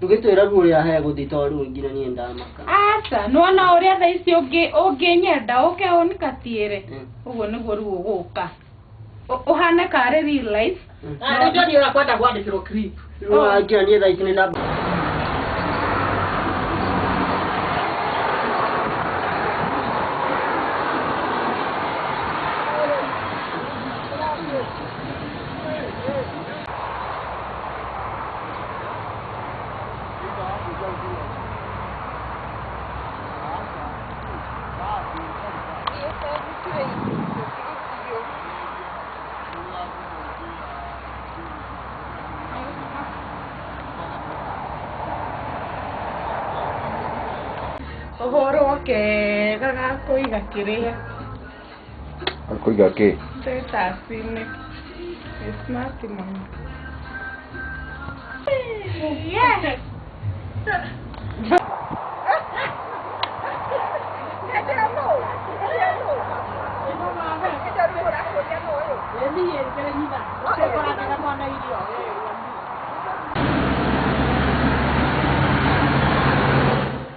Ndũgĩtwĩra rĩu ũrĩa hegũthiĩ tondũ rĩu nginya niĩ ndamaka. Aca, nĩwona ũrĩa thaa ici ũngĩnyenda ũke ũnikatiĩre. Ũguo nĩguo rĩu ũgũka. Ũhane karĩ real life. Ah, nĩ Johnny ũrakwenda kwandĩkĩrwo clip. Rĩu nginya niĩ thaa ici nĩ ndamba. Ũhoro kega gakũiga kĩrĩa Kũiga kĩ? Status-inĩ. Nĩ smart mũno. Yes. Ĩĩ niĩ ngĩrĩ nyina. Ũkũragĩra mwana irio.